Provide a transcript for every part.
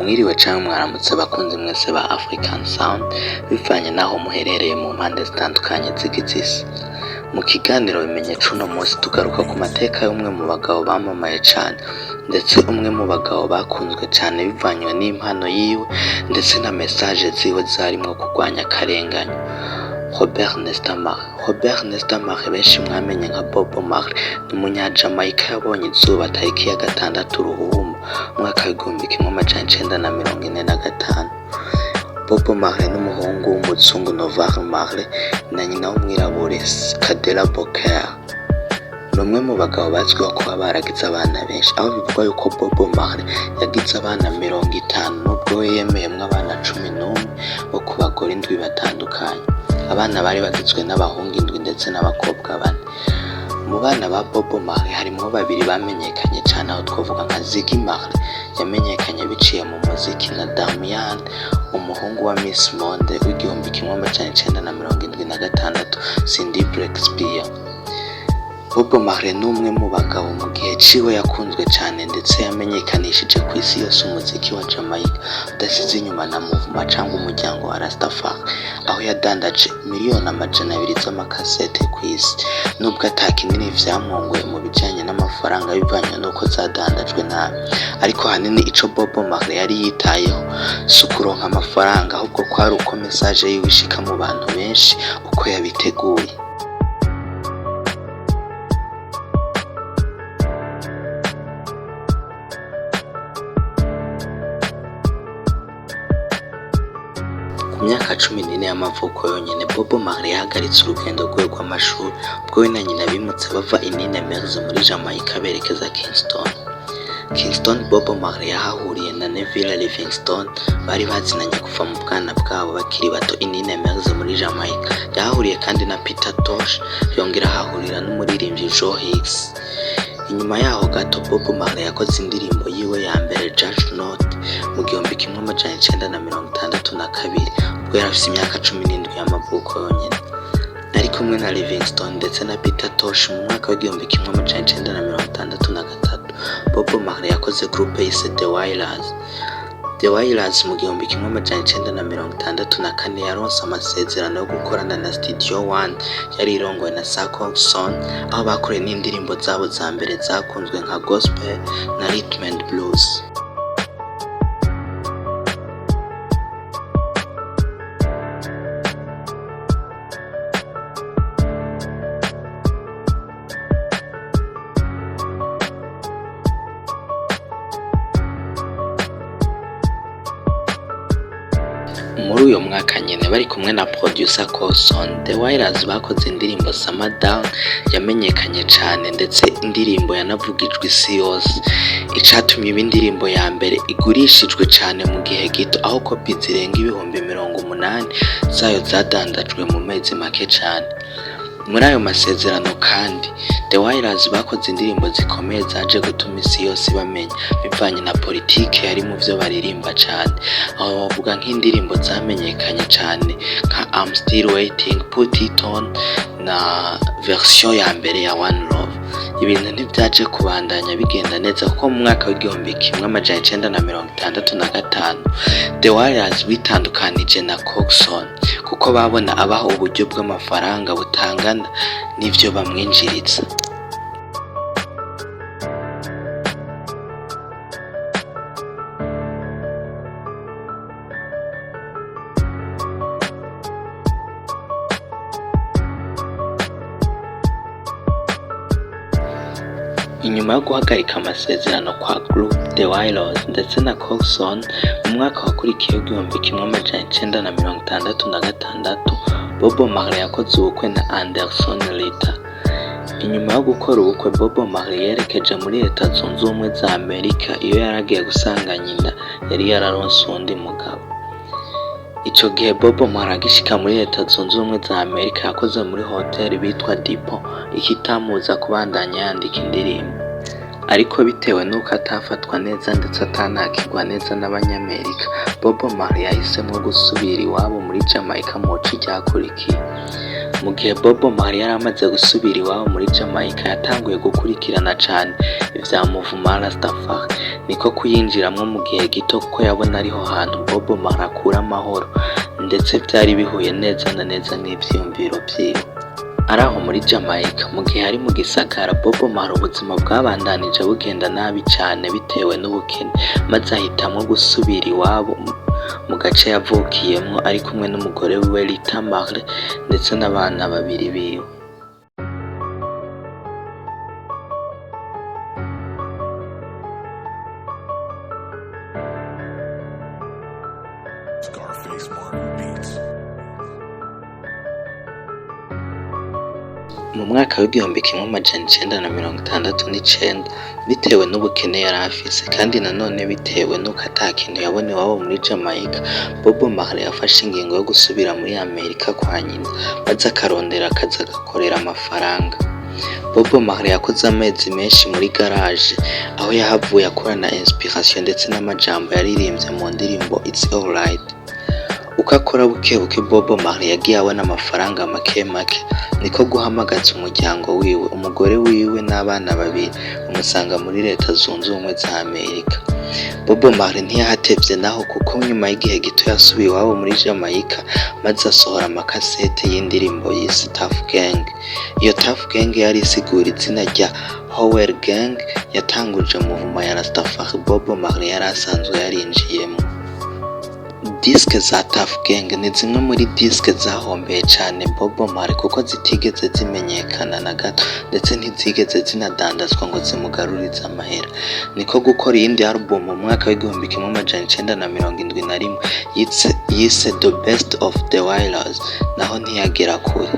Mwiriwe canke mwaramutse bakunzi mwese ba African Sound, bivanye n'aho muherereye mu mpande zitandukanye zigize isi. Mu kiganiro bimenye c'uno munsi tugaruka ku mateka y'umwe mu bagabo bamamaye cane, ndetse umwe mu bagabo bakunzwe cane bivanywe n'impano yiwe ndetse na message ziwe zarimwo kurwanya akarengane. Robert Nesta Marley. Robert Nesta Marley, benshi mwamenye nka Bob Marley, ni umunyajamaica yabonye izuba tariki ya 6 Ruhuhuma umwaka w'1945. Bob Marley n'umuhungu w'umuzungu Norval Marley na nyina w'umwirabure Cadella Booker. Ni umwe mu bagabo bazwiho kuba baragize abana benshi, aho bivugwa yuko Bob Marley yagize abana 50, nubwo we yemeyemwo abana 11 bo ku bagore indwi batandukanye. Abana bari bagizwe n'abahungu indwi ndetse n'abakobwa bane. Mu bana ba Bob Marley harimwo babiri bamenyekanye cane, aho twovuga nka Ziggy Marley yamenyekanye biciye mu muziki na Damian, umuhungu wa Miss Monde w'1976 Cindy Breakspear. Bob Marley ni umwe mu bagabo mu gihe ciwe yakunzwe cane, ndetse yamenyekanishije kw'isi yose umuziki wa Jamaica, udasize inyuma na mouvement cangwa umuryango wa Rastafari, aho yadandaje 200 miliyoni z'amakasete kw'isi, nubwo ata kinini vyamwunguye mu bijanye n'amafaranga bivanye n'uko zadandajwe nabi. Ariko ahanini ico Bob Marley yari yitayeho si ukuronka amafaranga, ahubwo kwari uko message yiwe ishika mu bantu benshi uko yabiteguye. Ku myaka 14 y'amavuko yonyene, Bob Marley yahagaritse urugendo rwiwe rw'amashuri ubwo we na nyina bimutse bava i Nine Mills muri Jamaica berekeza Kingston. Kingston, Bob Marley yahahuriye na Neville Livingston bari bazinanye kuva mu bwana bwabo bakiri bato i Nine Mills muri Jamaica. Yahahuriye kandi na Peter Tosh, yongera ahahurira n'umuririmbyi Joe Hicks. Inyuma yaho gato, Bob Marley yakoze indirimbo yiwe ya mbere Judge Not mu 1962, ubwo yari afise imyaka 17 y'amavuko yonyene. Ari kumwe na Livingston ndetse na Peter Tosh, mu mwaka w'1963 Bob Marley yakoze groupe yise The Wailers. The Wailers mu 1964 yaronse amasezerano yo gukorana na Studio One yari irongowe na Sarah Coxon, aho bakoreye n'indirimbo zabo za mbere zakunzwe nka Gospel na Rhythm and Blues. Muri uyo mwaka nyene, bari kumwe na producer Coxon, The Wailers bakoze indirimbo Summer Down yamenyekanye cane, ndetse indirimbo yanavugijwe isi yose, icatumye iba indirimbo ya mbere igurishijwe cane mu gihe gito, aho kopi zirenga 80,000 zayo zadandajwe mu mezi make cane. Muri ayo masezerano kandi, The Wailers bakoze indirimbo zikomeye zaje gutuma isi yose ibamenya bivanye na politike yari mu vyo baririmba cane. Aho bavuga nk'indirimbo zamenyekanye cane nka I'm Still Waiting, Put It On na version ya mbere ya One Love. Ibintu ntivyaje kubandanya bigenda neza, kuko mu mwaka w'1965 The Wailers bitandukanije na Coxon, kuko babona abaha uburyo bw'amafaranga butangana n'ivyo bamwinjiriza. Inyuma yo guhagarika amasezerano kwa Group The Wailers ndetse na Coxon, mu mwaka wakurikiye w'1966 Bob Marley yakoze ubukwe na Anderson Rita. Inyuma yo gukora ubukwe, Bob Marley yerekeje muri Leta Zunze Ubumwe za Amerika, iyo yari agiye gusanga nyina yari yararonse uwundi mugabo. Ico gihe Bob Marley agishika muri Leta Zunze Ubumwe za Amerika, yakoze muri hoteli bitwa Depot, ikitamubuza kubandanya yandika indirimbo. Ariko bitewe n'uko atafatwa neza ndetse atanakirwa neza n'Abanyamerika, Bob Marley yahisemwo gusubira iwabo muri Jamaica mu ci ryakurikiye. Mu gihe Bob Marley yari amaze gusubira iwabo muri Jamaica, yatanguye gukurikirana cane ivya Mouvement Rastafari, niko kuyinjiramwo mu gihe gito kuko yabona ariho hantu Bob Marley akura amahoro, ndetse vyari bihuye neza na neza n'ivyiyumviro vyiwe. Ari aho muri Jamaica, mu gihe ari mu gisagara, Bob Marley ubuzima bwabandanije bugenda nabi cane bitewe n'ubukene, maze ahitamwo gusubira iwabo mu gace yavukiyemwo ari kumwe n'umugore wiwe Rita Marley ndetse n'abana babiri biwe. Scarface Martin Beats. Mu mwaka w'1969, bitewe n'ubukene yari afise kandi nanone bitewe n'uko ata kintu yabona iwabo muri Jamaica, Bob Marley yafashe ingingo yo gusubira muri Amerika kwa nyina, maze akarondera akazi agakorera amafaranga. Bob Marley yakoze amezi menshi muri garage, aho yahavuye akorana inspiration ndetse n'amajambo yaririmbye mu ndirimbo It's Alright. Uko akora buke buke, Bob Marley yagiye abona amafaranga make make, niko guhamagaza umuryango wiwe, umugore wiwe n'abana babiri, bamusanga muri Leta Zunze Ubumwe za Amerika. Bob Marley ntiyahatevye naho, kuko nyuma y'igihe gito yasubiye iwabo muri Jamaica, maze asohora amakasete y'indirimbo yise Tuff Gang. Iyo Tuff Gang yari isigura izina rya Howell Gang yatanguje mouvement ya Rastafari Bob Marley yari asanzwe yarinjiyemwo. Disque za Tuff Gang ni zimwe muri disque zahombeye cane Bob Marley, kuko zitigeze zimenyekana na gato, ndetse ntizigeze zinadandazwa ngo zimugarurize amahera. Niko gukora iyindi album mu mwaka w'1971 yise The Best of the Wailers, naho ntiyagera kure.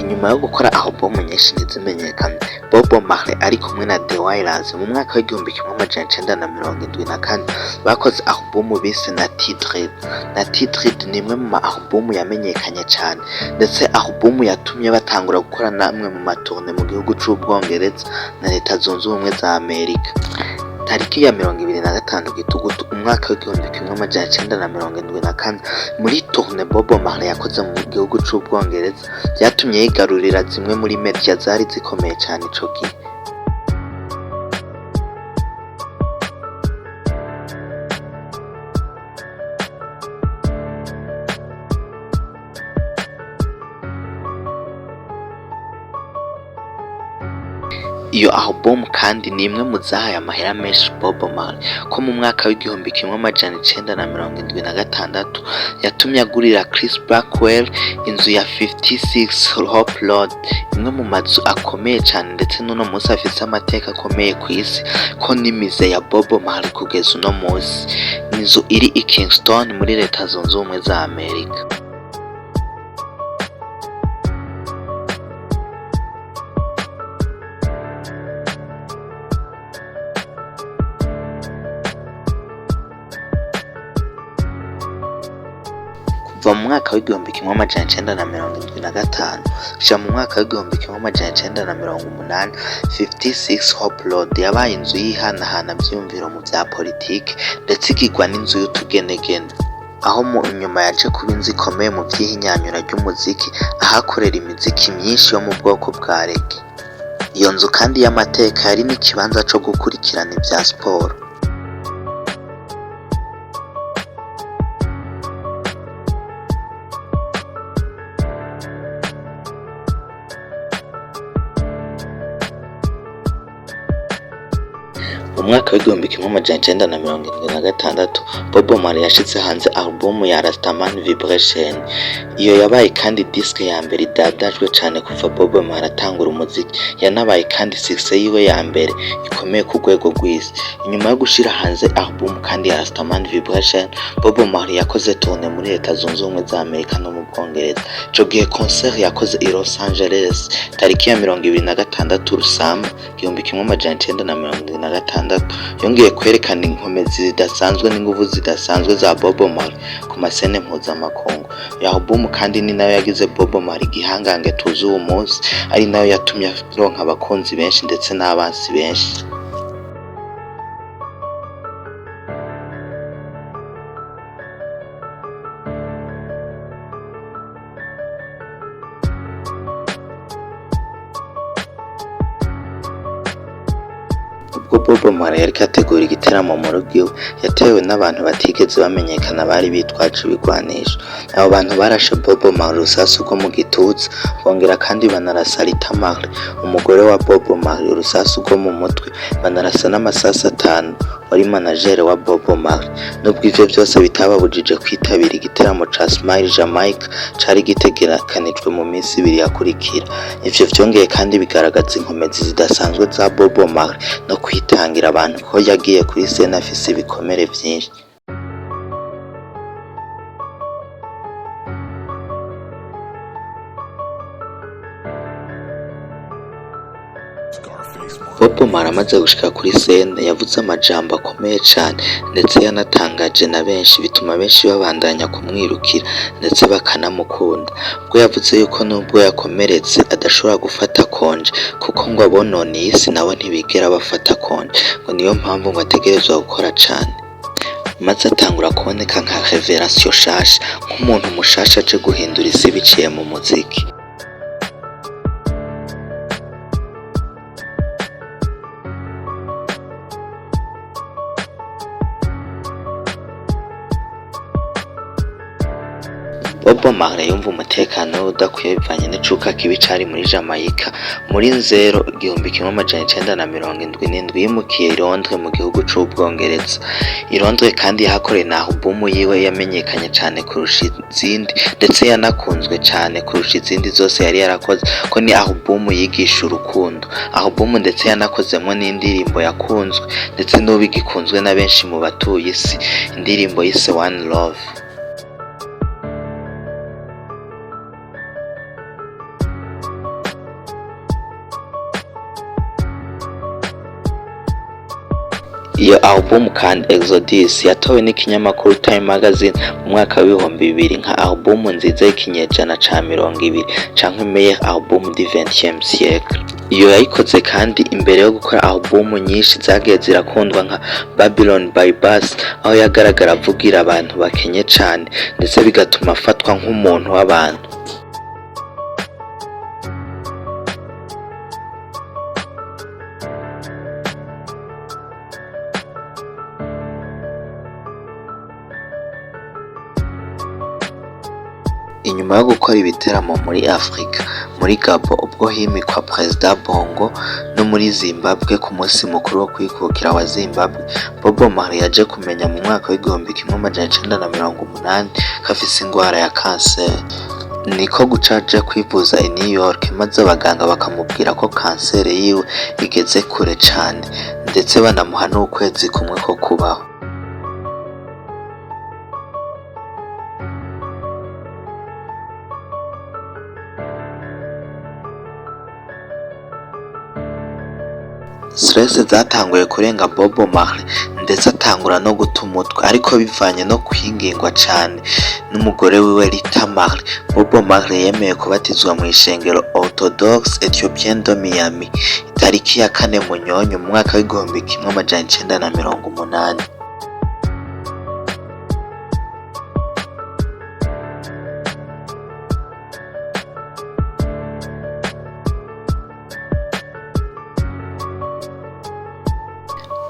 Inyuma yo gukora album nyinshi ntizimenyekane, Bob Marley ari kumwe na The Wailers mu mwaka w'1974 bakoze album bise Natty Dread. Natty Dread ni imwe mu ma album yamenyekanye cane, ndetse album yatumye batangura gukora n'amwe mu ma tournée mu gihugu c'Ubwongereza na Leta Zunze Ubumwe za Amerika. Tariki ya 25 Gitugutu umwaka w'1974, muri tournée Bob Marley yakoze mu gihugu c'Ubwongereza, vyatumye yigarurira zimwe muri media zari zikomeye cane ico gihe. Iyo album kandi ni imwe mu zahaye amahera menshi Bob Marley, ko mu mwaka w'1976 yatumye agurira Chris Blackwell inzu ya 56 Hope Road, imwe mu mazu akomeye cane ndetse n'uno munsi afise amateka akomeye kw'isi, ko ni musée ya Bob Marley kugeza uno munsi. Inzu iri i Kingston muri Leta Zunze Ubumwe za Amerika. Kuva mu mwaka w'1975 gushika mu mwaka w'1980, 56 Hope Road yabaye inzu y'ihanahana vyiyumviro mu vya politike, ndetse igirwa n'inzu y'utugenegene, aho mu nyuma yaje kuba inzu ikomeye mu vy'ihinyanyura ry'umuziki, ahakorera imiziki myinshi yo mu bwoko bwa reggae. Iyo nzu kandi y'amateka yari n'ikibanza co gukurikirana ivya siporo. Mu mwaka w'1976, Bob Marley yashize hanze album ya Rastaman Vibration. Iyo yabaye kandi disque ya mbere idadajwe cane kuva Bob Marley atangura umuziki, yanabaye kandi succès yiwe ya mbere ikomeye ku rwego rw'isi. Inyuma yo gushira hanze album kandi ya Rastaman Vibration, Bob Marley yakoze tournée muri Leta Zunze Ubumwe za Amerika no mu Bwongereza. Ico gihe concert yakoze i Los Angeles tariki ya 26 Rusama 1976. gatandatu yongeye kwerekana inkomezi zidasanzwe n'inguvu zidasanzwe za Bob Marley ku ma scène mpuzamakungu. Iyo album kandi ni nayo yagize Bob Marley igihangange tuzi uwu munsi, ari nayo yatumye aronka abakunzi benshi ndetse n'abansi benshi. Ubwo Bob Marley yariko ategura igiteramo mu rugo iwe, yatewe n'abantu batigeze bamenyekana bari bitwaje ibigwanisho. Abo bantu barashe Bob Marley urusasu rwo mu gituza, bongera kandi banarasa Rita Marley, umugore wa Bob Marley, urusasu rwo mu mutwe, banarasa n'amasasu atanu wari manajere wa Bob Marley. Nubwo ivyo vyose bitababujije kwitabira igiteramo ca Smile Jamaica cari gitegekanijwe mu minsi 2 yakurikira. Ivyo vyongeye kandi bigaragaza inkomezi zidasanzwe za Bob Marley no kwitangira abantu, ko yagiye kuri scène afise ibikomere vyinshi. Scarface Bob Martin Marley Beats. amaze gushika kuri scène yavuze amajambo akomeye cane ndetse yanatangaje na benshi, bituma benshi babandanya kumwirukira ndetse bakanamukunda. Ubwo yavuze yuko nubwo yakomeretse adashobora gufata congé, kuko ngo abononeye isi nabo ntibigera bafata congé, ngo niyo mpamvu ngo ategerezwa gukora cane. Maze atangura kuboneka nka révélation shasha, nk'umuntu mushasha aje guhindura isi biciye mu muziki. Bob Marley yumva umutekano we udakwiye bivanye n'icuka kibi cari muri Jamaica. Muri Nzero 1977 yimukiye i Londres mu gihugu c'Ubwongereza. I Londres kandi yahakoreye na album yiwe yamenyekanye cane kurusha izindi, ndetse yanakunzwe cane kurusha izindi zose yari yarakoze, ko ni album yigisha urukundo. Album ndetse yanakozemwo n'indirimbo yakunzwe ndetse n'ubu igikunzwe na benshi mu batuye isi, indirimbo yise One Love. Iyo album kandi Exodus yatowe n'ikinyamakuru Time Magazine mu mwaka w'2000 nka album nziza y'ikinyejana ca 20 canke meilleur album du 20e siècle. Iyo yayikoze kandi imbere yo gukora album nyinshi zagiye zirakundwa nka Babylon by Bus, aho yagaragara avugira abantu bakenye cane ndetse bigatuma afatwa nk'umuntu w'abantu. Inyuma yo gukora ibiteramo muri Afrika, muri Gabon ubwo himikwa Perezida Bongo, no muri Zimbabwe ku munsi mukuru wo kwikukira wa Zimbabwe, Bob Marley yaje kumenya mu mwaka w'1980 ko afise ingwara ya kanseri. Niko guca aja kwivuza i New York, maze abaganga bakamubwira ko kanseri yiwe igeze kure cane, ndetse banamuha n'ukwezi kumwe ko kubaho. Stress zatanguye kurenga Bob Marley ndetse atangura no guta umutwe, ariko bivanye no kwingingwa cane n'umugore wiwe Rita Marley, Bob Marley yemeye kubatizwa mu ishengero Orthodox Ethiopian de Miami itariki ya 4 Munyonyo mu mwaka w'1980.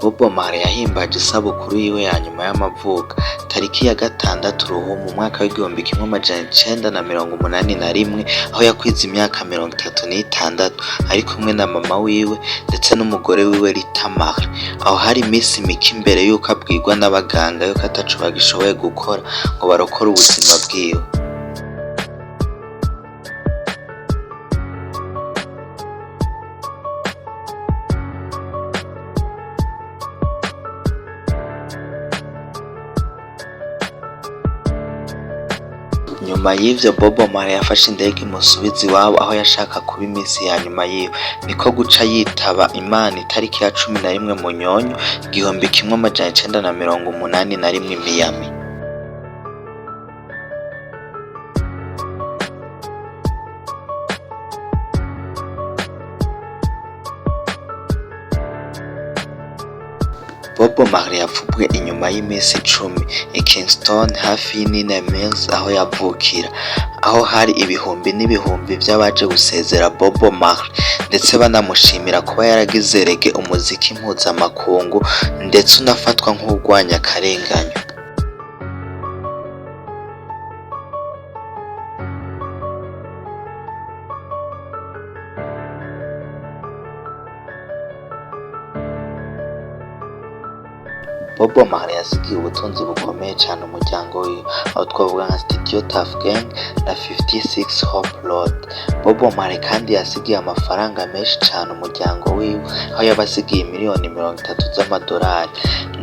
Bob Marley yahimbaje isabukuru yiwe ya nyuma y'amavuko tariki ya 6 Ruhumu mu mwaka w'1981, aho yakwiza imyaka 36 ari kumwe na mama wiwe ndetse n'umugore wiwe Rita Marley. Aho hari iminsi mike imbere y'uko abwirwa n'abaganga yuko ataco bagishoboye gukora ngo barokore ubuzima bwiwe. Nyuma y'ivyo, Bob Marley yafashe indege imusubiza iwabo aho yashaka kuba iminsi ya nyuma yiwe, niko guca yitaba Imana itariki ya 11 Munyonyo 1981 i Miami. Bob Marley yapfubwe inyuma y'iminsi 10 i Kingston hafi y'Nine Mills aho yavukira, aho hari ibihumbi n'ibihumbi vy'abaje gusezera Bob Marley ndetse banamushimira kuba yaragize reggae umuziki mpuzamakungu ndetse unafatwa nk'uwurwanya akarenganyo. Bob Marley yasigiye ubutunzi bukomeye cane umuryango wiwe, aho twavuga nka Studio Tuff Gang na 56 Hope Road. Bob Marley kandi yasigiye amafaranga menshi cane umuryango wiwe, aho yabasigiye miliyoni 30 z'amadolari.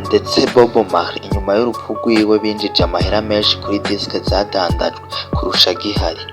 Ndetse Bob Marley inyuma y'urupfu rwiwe binjije amahera menshi kuri disque zadandajwe kurusha agihari.